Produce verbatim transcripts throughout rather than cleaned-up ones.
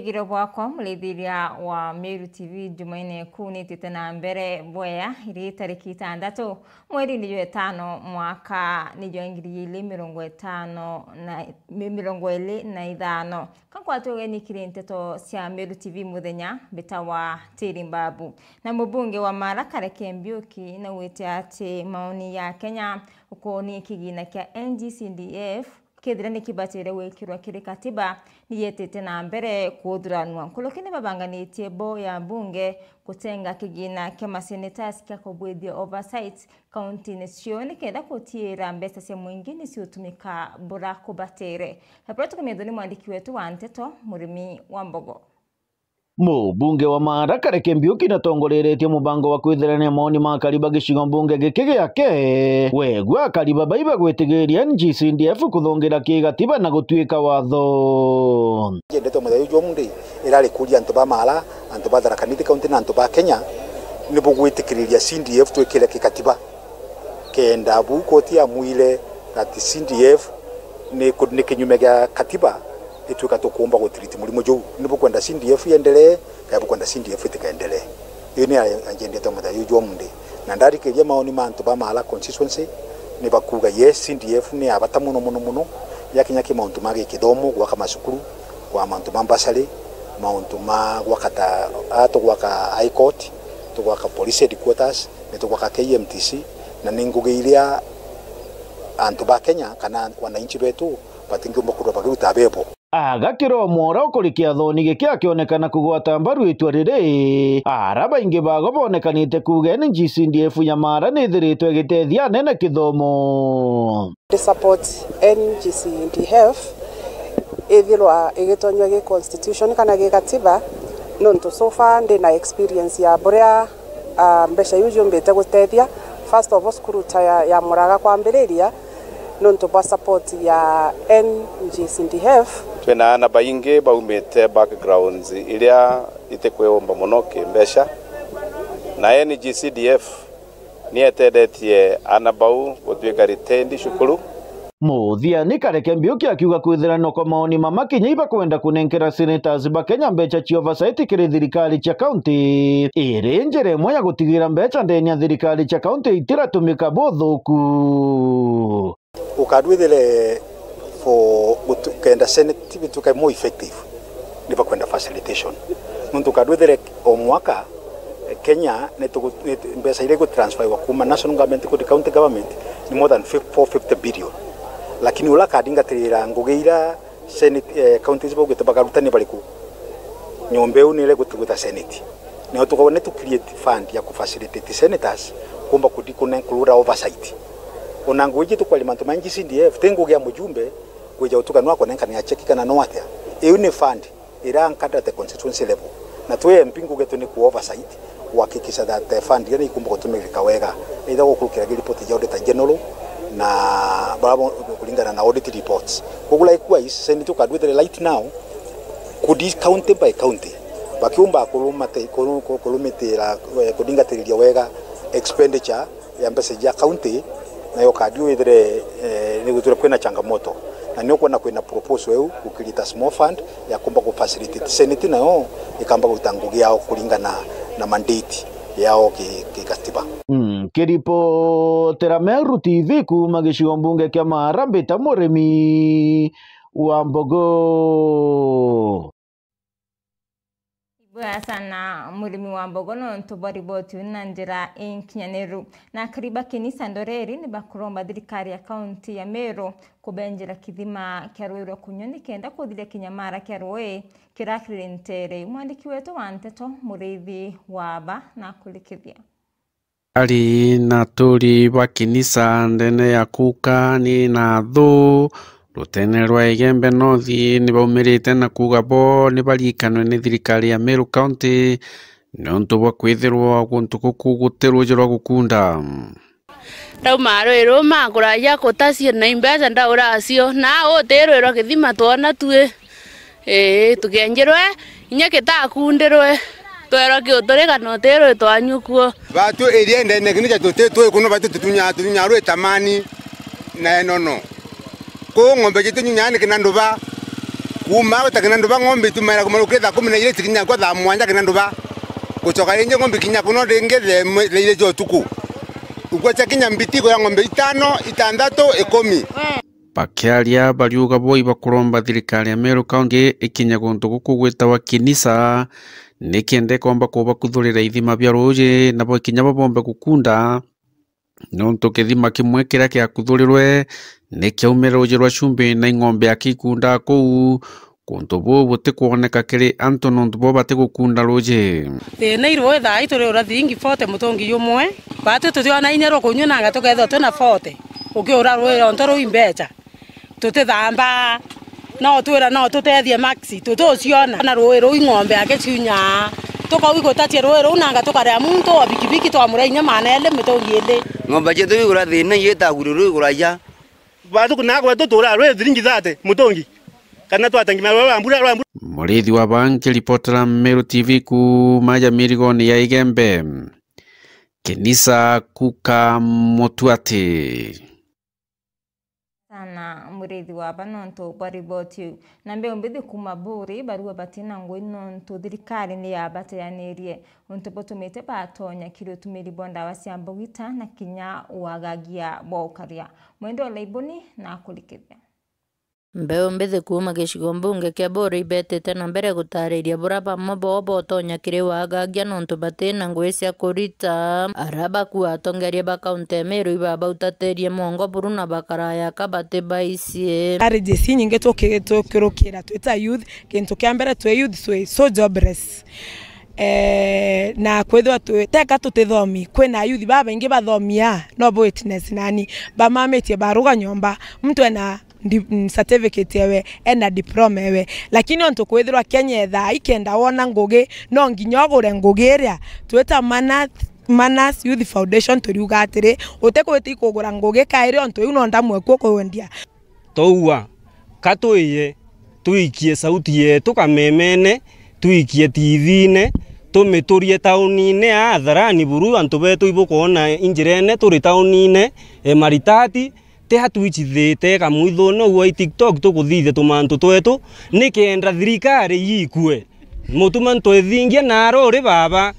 Iro bwakwa, murithiria wa Meru T V, Jumaine kuu nitite na mbere bwea, iri tariki itandatu, mweri ni jwa itano, mwaka ni jwa ngiri igiri mirongo itano na, mi-, mirongo iri na ithano. Ka nkwate ugeni kiri nteto cia Meru T V muthenya, mbitawa Tiri Mbabu. Na mubunge wa Mara Kareke Mbiuki naugite ati maoni ya Kenya ukonie kigina kia N G C D F kethira ni kibatire gwikirwa kiri katiba, ni yetite na mbere kuthuranwa. Nkuruki ni babanganitie bo ya mbunge gutenga kigina kia masenators kia kubwithia oversight kaunti-ini cio, nikenda gutiira mbeca cia mwingi ni ciutumika bura kubatire. Ripoti tukumithwa ni mwandiki wetu wa nteto, Murimi wa Mbogo. Mubunge wa Mara Kareke Mbiuki natongoreretie mubango wa kwithirania maoni ma akari ba gicigo mbunge giki giake. Wegua akari babai bagwitigiria N G C D F kuthungira kigatiba na gutuika watho. Njendete muthenya jwa umunthi irari kuria antu ba Mara, antu ba Tharaka Nithi County na antu ba Kenya, ni bugwitikiriria C D F twikire kigatiba. Kenda bu koti yamwire that C D F ni ku-, ni kinyume gia katiba, itwika tukuumba gutreat murimo juu. Ni bukwenda C D F iendelee, kana bukwenda C D F itikaendelee? Iyo ni anjendete muthenya juu jwa umunthi. Na ndarikiria maoni ma antu ba Mara constituency, ni bakuuga, yes, C D F ni ya bata muno, muno, muno, yakinya ki mauntu ma gikithomo, gwaka macukuru, kwa mauntu ma bursary, mauntu ma gwaka ta, a, tugwaka High Court, tugwaka police headquarters, ni tugwaka K M T C, na ni ngugi iria antu ba Kenya kana wananchi betu batingiumba kwithirwa bakiruta bebo. Agakira o mwora ukurikia thoni giki akionekana kugwata mbaru itwa riri, ara baingi bago bonekanite kuuga N G C D F ya Mara ni ithiritwe igitethia anene kithomo. Ndi support N G C D F ithirwa igitonywa gi constitution kana gi katiba, nontu so far ndi na experience ya buria, ah, mbeca iu ciumbite gutethia. First of all, cukuru ta ya, ya Muraga kwambiriria nontu bwa support ya N G C D F. Twina aana baingi baumite backgrounds iria itikwiumba mono kimbeca, na N G C D F nietethetie aana bau gutwika retained cukuru. Muthiani Kareke Mbiuki akiuga kwithirania kwa maoni mama kinya ibakwenda kunenkera senators ba Kenya mbeca cia oversight kiri thirikari cia county, iri njira imwe ya gutigira mbeca ndene ya thirikari cia county itiratumika buthuku. Ukandwithire for gutu-, kenda Senate bituke more effective, ni bakwenda facilitation. Nontu ukandwithire o mwaka, eh, Kenya ni tugu-, ni tu-, mbeca iria igutransferwa kuma national government kuri county government ni more than fif-, four fifty billion. Lakini ula akadingatirira ngugi ira Senate, eh, counties baugite bakaruta ni bariku? Nyomba iu ni iria igutuguta Senate. Nio tukauga ni tu create fund ya ku facilitate senators kumba kudi kune-, kurura oversight. Ona ngugi iji tukwaria mantu ma N G C D F, ti ngugi ya mujumbe kwija gutuga no akunenkanira cheki kana no atia. Iu ni fund ira nkada at the constituency level. Na twi M P ngugi yetu ni ku oversight, kuhakikisha that the fund iria ni ikumba gutumikika wega. Either gukurukira ki report ya Auditor General na bara bo-, kuringana na audit reports. Koguo likewise, Senate ukandwithire right now, kudi county by county, bakiumba kurumate-, kuru-, ku-, kurumitira, eh, kudingatiriria wega expenditure ya mbeca cia county, nayo kadi withire, eh, ni guture kwina changamoto. Na ni ukwona kwina proposal iu, gukirita small fund ya kumba ku facilitate Senate, nayo ikamba kuruta ngugi yao kuringana na mandate yao ki-, kigatiba. Mm, kiripotera Meru T V kuma gicigo mbunge kia Mara, mbita Murimi wa Mbogo. Ibwega sana Murimi wa Mbogo nontu bwa riboti iu na njira inkinyaniru. Na akari ba Kinisa Ndoreri ni bakuromba thirikari ya kaunti ya Meru kubenjera kithima kia rui rwa kunyua nikenda kuthiria kinyamara kia rui kirakirire ntere. Mwandiki wetu wa nteto Muriithi wa Aba na kurikithia. Ari na aturi ba kinisa ndene ya Kuka ni na thu rutene rwa Igembe North ni baumirite na kuuga bo ni bariikanwe ni thirikari ya Meru County niuntu bwa kwithirwa guntu guku guti ruuji rwa gukunda. Ndauma rui ruma kuraja kutacio na imbeca ndaura acio, na uti rui rwa kithima twona tui. Ii, tukienjirwe, inya kitakundirwe, twerwa kiuturika na uti rui twanyua kuo. Batu area ndene kini ja tuti tui kuno batu tutunya, tutunya rui tamani na enono. Kuu ng'ombe jitu nyunya ni kina nduba. Kuuma gwita Kinanduba ng'ombe itumaira kuma rukiri thaa kumi na ijiri cikinya kwa thaa mwanja Kinanduba. Gucoka ringi ng'ombe kinya kuno ringi thaa imwe, thaa ijiri cia utuku. Ukua cia kinya mbiti kuya ng'ombe itano, itantatu, ikumi. Bakiaria bariuga bo ibakuromba thirikari ya Meru County ikinye guntu guku gwitawa Kinisa, nikenda ikomba kubakuthurira ithima bia ruuji, nabo ikinya bo bombe gukunda, nontu kithima kimwe kiria kiakuthurirwe ni kiaumire ruuji rwa Chumbi na ing'ombe akikundaa kuu, kuntu buu butikwoneka kiri antu nontu bo batigukunda ruuji. Thina i ruuji thaa ii turiura thiringi forty mutungi jumwe, baatwi tutiona inya rwa kunyua nanga tukethirwa twina forty, ukiura ruuji ronto ruu i mbecha. Tutithamba, no twira no tutethie Maxi, tutuciona. Na ruuji ruu i ng'ombe yake ciunyaa. Tukauga gutatia ruuji ruu nanga tukaria muntu o bikibiki twamuria inya maana eli mitungi ili. Ng'ombe cietu igura thina, iitaguru ruu igura ja. Baatwi na gwetu tuura ruuji thiringi thirty mutungi. Kana twatengima rwa mbura, rwa mbura. Murithi wa Bangi, ripotera Meru T V kuuma ja mirigoni ya Igembe. Kinisa kuka Mutuati. Sana murithi wa ba nontu bwa riboti iu. Na mbeu mbithi kuuma Buuri, barua batina ngui nontu thirikari ni yabateanirie. Untu butumite batonya kiri utumiri bwa ndawa cia mbugita na kinya wagagia bwa ukaria. Mwende Olaibuni na akurikithia. Mbeu mbithi kuuma gicigo mbunge kia Buuri ibetite na mbere gutariria bura bamwe boo botonya kiri wagagia nontu batina ngui cia kurita. Aria bakua atongeria ba kaunti ya Meru ibabautatirie mwongo buru na bakaraya ka batibaicie. Challenges inyingi tuki-, tukirukira twita youth. Kintu kia mbere twi youth twi so jobless. Eh, na kwithirwa twi-, teka tutithomi, kwina youth babaingi bathomia, no bo witness nani, bamamitie baruga nyomba, muntu ena di-, mm, certificate ewe, ena diploma ewe. Lakini ontu kwithirwa Kenya ethaa ikenda wona ngugi, no nginya ugure ngugi iria twita Manas, Manas Youth Foundation, turiuga atiri, utikwita ikugura ngugi kairi, ontu iu no ndamwe kuo kwendia. Twaua, ka twiye, twikie sauti yetu kamemene, twikie T V-ine, tumiturie taunine aa atharani buru antu betu ibukwona injirene turi taunine, e, maritati, ti atwichithite kamwithune uu wa TikTok tukuthithia tumantu twetu, nikenda thirikari yikue. Mutuma ntwethingia naaro uri baba,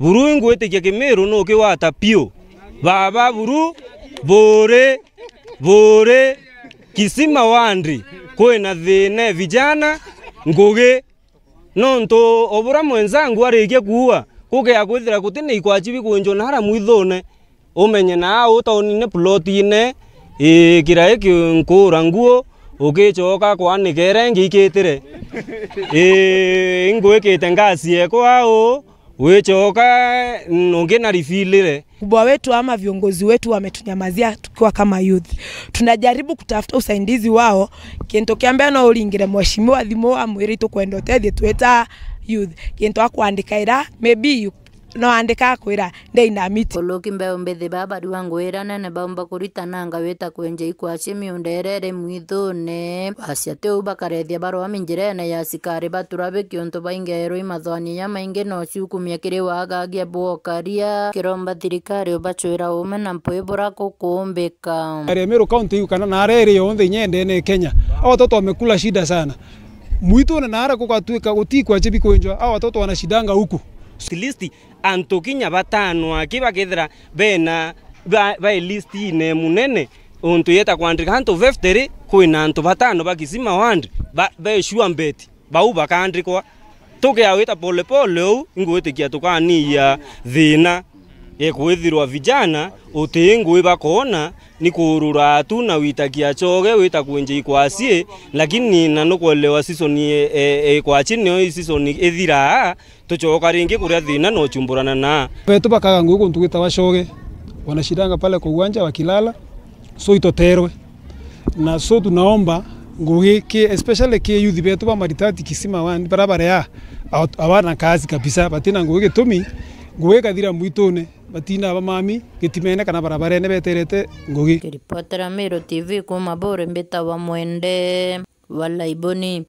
buru ingwitikia Kimiru nukiwata piu. Baba buru, buri, buri, Kisima wandi, kwina thina e vijana, ngugi. Nontu o bura mwenzangu arikia kuua, gukea kwithira gutina ikwachi bikwinjwa nara mwithune, umenye naa uu taunine plotine, ii, kirai ki-, nkuura nguo, ukicoka kwanika iria ingi ikitire. Ii, ingwikite ngasi yekwa au, wicoka, n-, ungi na rifilire. Kubwa wetu ama viongozi wetu wametunyamazia tukiwa kama youth. Tunajaribu kutafuta usaidizi wao. Kintu kia mbere no uringire mheshimiwa thimu, amwire itukwenda utethie twita youth. Kintu akwandika ira, maybe you-, no andika akwira, ndei na meeting. Kuluki mbeu mbithi baba riwa ngwira nene baumba kuritana ngawita kwenja ikwaci miunda irere mwithune. Bacia tiu bakarethia barwami njirene ya asikari batura biki untu baingeerwe imathwania jamaingi no ciukumia kiri wagagia bwokaria. Kiromba thirikari ubacwira ume na mpwi bura kukumbika. Area Meru County iu kana naara area yonthe inya endene Kenya. Hao watoto wamekula shida sana. Mwitune naara kugatuika gutikwachi bikwenjwa. Hao watoto wanashidanga huku. At least antu kinya batano aki bakethira bena ba, ba list-ine munene, untu yeta kwandika antu fifty ri, kwina antu batano ba Kisima ward ba, be sure bet, bau bakaandikwa. Tukea wita pole pole uu, ingwitikia tukaniia thina. Ekwithirwa vijana uti ngui bakoona, ni kuurura tu na witakia choge, wita kwinja ikwaci, lakini na nukwelewa season e, e, e, ikwaci nio i season ithiraa, tucoka ringi kuria thina na uchumburana naa. Betu bakaga ngugi kuntu gwitawa Choge, wanashindanga pale kwa uwanja wakilala, so itoterwe. Na so tunaomba ngugi ki, especially ki youth betu ba Maritati Kisima ward, bara barea, awa-, awana kazi kabisa, batina ngugi gitumi, ngugi ikathira mwitune, batina bamami, gitimene kana barabarene beterete ngugi. Kiripotera Meru T V kuma Buuri mbitawa Mwende wa Laiboni.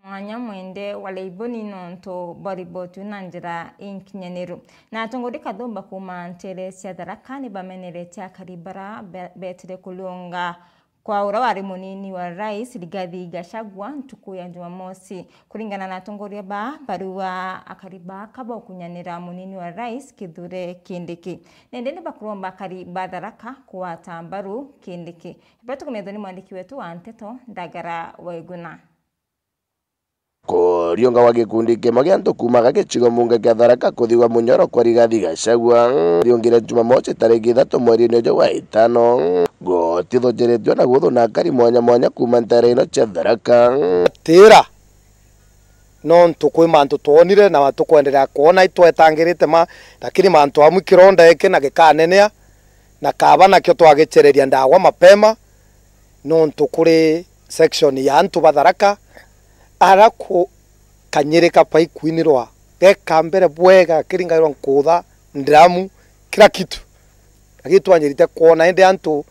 Mwanya Mwende wa Laiboni nontu bwa riboti na njira inkinyaniru. Na atongori kathumba kuma ntere cia Tharaka ni bamenerete akari bara be-, betire kulunga kwa uria wari munini wa rais Rigathi Gachagua ntuku ya Jumamosi. Kuringana na atongoria baa, barua akari baa kaba ukunyanira munini wa rais Kithure Kindiki. Nende ni bakuromba akari ba Tharaka kugwata mbaru Kindiki. Riboti kumethwa ni mwandiki wetu wa nteto Ndagara Waiguna. Kuriunga gwa gikundi kimwe gia antu kuumaga gicigo mbunge kia Tharaka kuthigwa Munyoro kwa Rigathi Gachagua riungire Jumamosi tariki ithatu mweri-ini uju wa itano, gutithukiritue na guthu na akari mwanya mwanya kuuma nteere ino cia Tharaka. Tira, nontu kwi mantu twonire na tukwenderea kwona itwetangirite ma, lakini mantu amwe kironda iki na gikanenea, na kaba nakio twagicereria ndawa mapema, nontu kuri section ya antu ba Tharaka, ara ku-, kanyiri ka baikwinirwa geka mbere bwega, kiringairwa nkutha, ndramu, kila kitu. Lakini twanjirite kwona indi antu,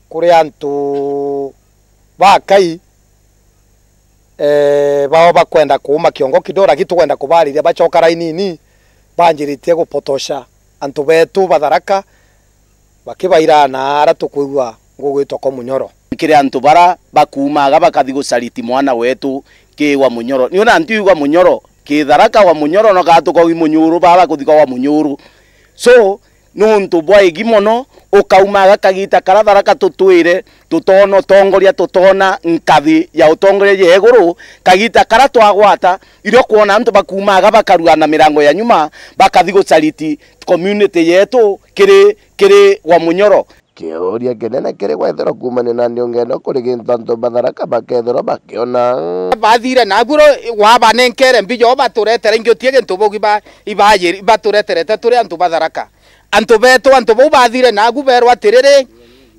kuri antu ba Kai, eh, bao bakwenda kuuma kiongo kidogo, lakini tukwenda kubariria bacoka raini ini, banjiritie gupotosha antu betu ba Tharaka, bakibaira na ara tukwigua ngugwitwa kwa Munyoro. Kiri antu bara bakuumaga bakathi gucariti mwana wetu ki wa Munyoro. Ni ona ntiuga Munyoro, ki Tharaka wa Munyoro, no kaa tukaugi Munyuru, baba kuthi kwa wa Munyuru. So, nuntu bwa igi mono, ukaumaga kagita kara Tharaka tutwire, tutona utongoria, tutona nkathi ya utongoria ya iguru, kagita kara twagwata, irio kwona antu bakuumaga bakarua na mirango ya nyuma, bakathi gucariti community yetu kiri, kiri wa Munyoro. Kiuria kinene kiri gwethirwa kuumania na ndiungeno kuri gintu antu ba Tharaka bakethirwa bakiona. Bathire nabu ro-, wabanenkere mbija o baturetere ingi utie gintu baugi ba-, ibaji-, ibatureterete turi antu ba Tharaka. Antu betu, antu bau bathire nabu berwa atiriri,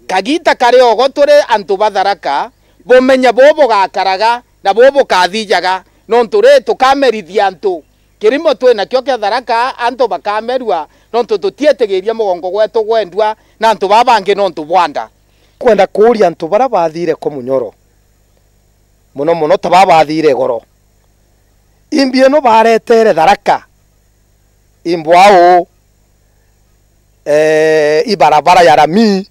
kagita kari ogo turi antu ba Tharaka, bumenye bu bugakaraga na bu bukathijaga, nontu ri tukamerithia antu. Kirimo twinakio kia Tharaka, antu bakamerua, nontu tutietigiria mugongo gwetu gwendua na antu baa bangi nontu bwa nda. Kwenda kuuria antu bara bathire ko Munyoro, mono mono ta baa bathire igoro, imbi ino baretere Tharaka, imbwau, eh, ibarabara ya rami,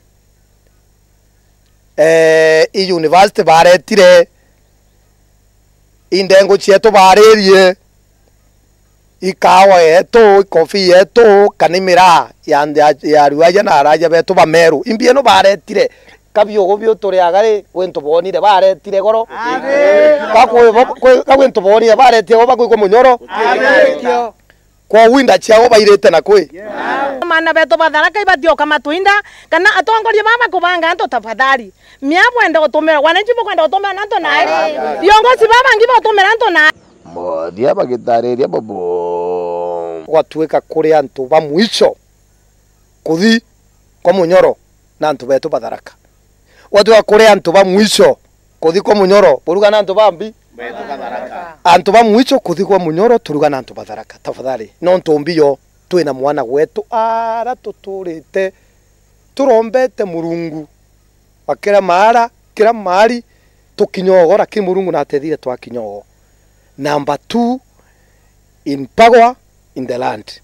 eh, i university baretire, i ndengu cietu baaririe, i kawa yetu, i coffee yetu, kana i miraa ya, ya, ya aruaja na araja betu ba Meru. Imbi ino baretire, ka biugu biu turiaga ri, gwintu boonire baretire goro? Ka kwi bo-, kwi-, ka gwintu boonire baretire goro, bakwigua Munyoro? Kwou inda ciao bairite na kwi? Maana betu ba Tharaka ibati ukamatwinda, kana atongoria baba bakubanga antu tafadhali. Mia bwenda gutumira, wananchi bukwenda gutumira na antu nai. Viongozi baba bangi bautumira antu nai. Muthia bagitariria bubu. Gwatuika kuri antu ba mwisho kuthi kwa Munyoro na antu betu ba Tharaka. Gwatuika kuri antu ba mwisho kuthi kwa Munyoro, buruga na antu ba mbi? Antu ba mwisho kuthi kwa Munyoro, turuga na antu ba Tharaka. Tafadhali, nontu mbio twina mwana gwetu ara tuturite turombete Murungu wa kira maara, kira maari, tukinyogo, lakini Murungu natethire twakinyogo. Number two in power in the land.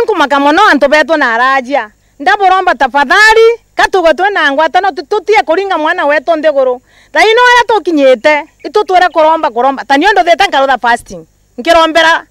Nkumaka mono antu betu na arajia. Ndaburomba tafadhali, ka tugwe twina ngwatano, tu-, tutie kuringa mwana wetu nthiguru. Thaino aria tukinyite, itutwire kuromba, kuromba. Ta niu nduthite nkarutha fasting. Nkirombera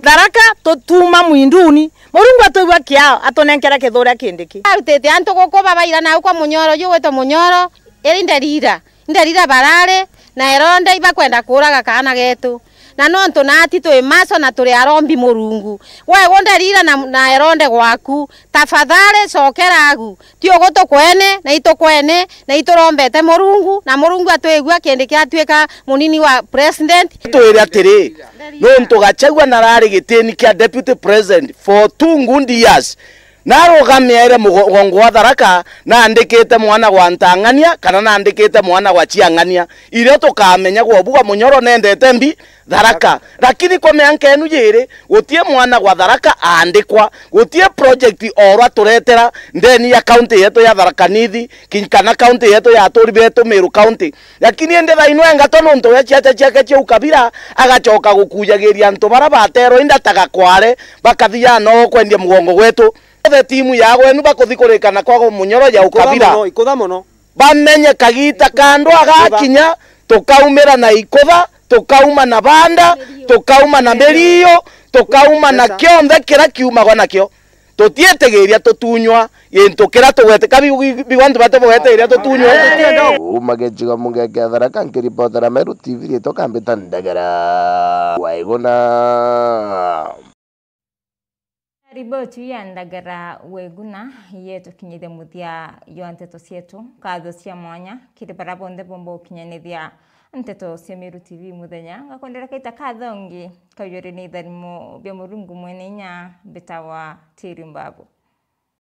Tharaka, tutuma mwinduni. Murungu atwigua kiao, atunenkere Kithure Kindiki. Arutite antu guku babaira nau kwa Munyoro, uju gwitwa Munyoro, iri nderira. Nderira barari, na eronde ibakwenda kuuraga kaana getu. Na nontu naati twi maso na turi arombi Murungu. Gwe gunderira na, na eronde gwaku, tafadhali cokera agu. Ti ugu tukwene, na itukwene, na iturombete Murungu, na Murungu atwigua kindi kiatuika munini wa president. Twire atiri, nontu Gachagua narari gitini kia deputy president for two good years, narugamiire mugo-, mugongo wa Tharaka, naandikite mwana gwa Ntang'ania, kana naandikite mwana gwa Chiang'ania. Irio tukamenya gwobuga Munyoro nendete mbi, Tharaka. Lakini kwa mianka enu yiri, gutie mwana gwa Tharaka aandikwa, gutie project orwa turetera ndeni ya county yetu ya Tharaka Nithi, ki-, kana county yetu ya aturi betu Meru County. Lakini indi thaino engatwa nontu uria ciaca ciake cia ukabira, agacoka gukujagiria antu bara baterwa inda ta gakware, bakathia no kwendia mugongo gwetu. Othe timu ya gwenu bakuthi kurikana kwa Munyoro ya ukabira. Ikutha mono, ikutha mono. Bamenye kagiita ka ndwaa gakinya, tukaumira na ikutha, tukauma na banda, tukauma na miriio, tukauma na kionthe kiria kiumagwa nakio. Tutiitigiria tutunywa gintu kiria tugwete-, ka bi-, bi-, bi-, antu bati bugwetigiria tutunywa. Uma gicigo mbunge kia Tharaka, nkiripotera Meru T V, riitwa Kambita Ndegera Waiguna. Riboti ya Ndagara Weguna yetukinyithia muthia jwa nteto cietu. Nkatho cia mwanya kiri baria bonthe bomba gukinyanithia nteto cia Meru T V muthenya. Ngakwendera kaita kathongi kaujuri ni itharimo bia Murungu mwene inya mbitawa Tiri Mbabu.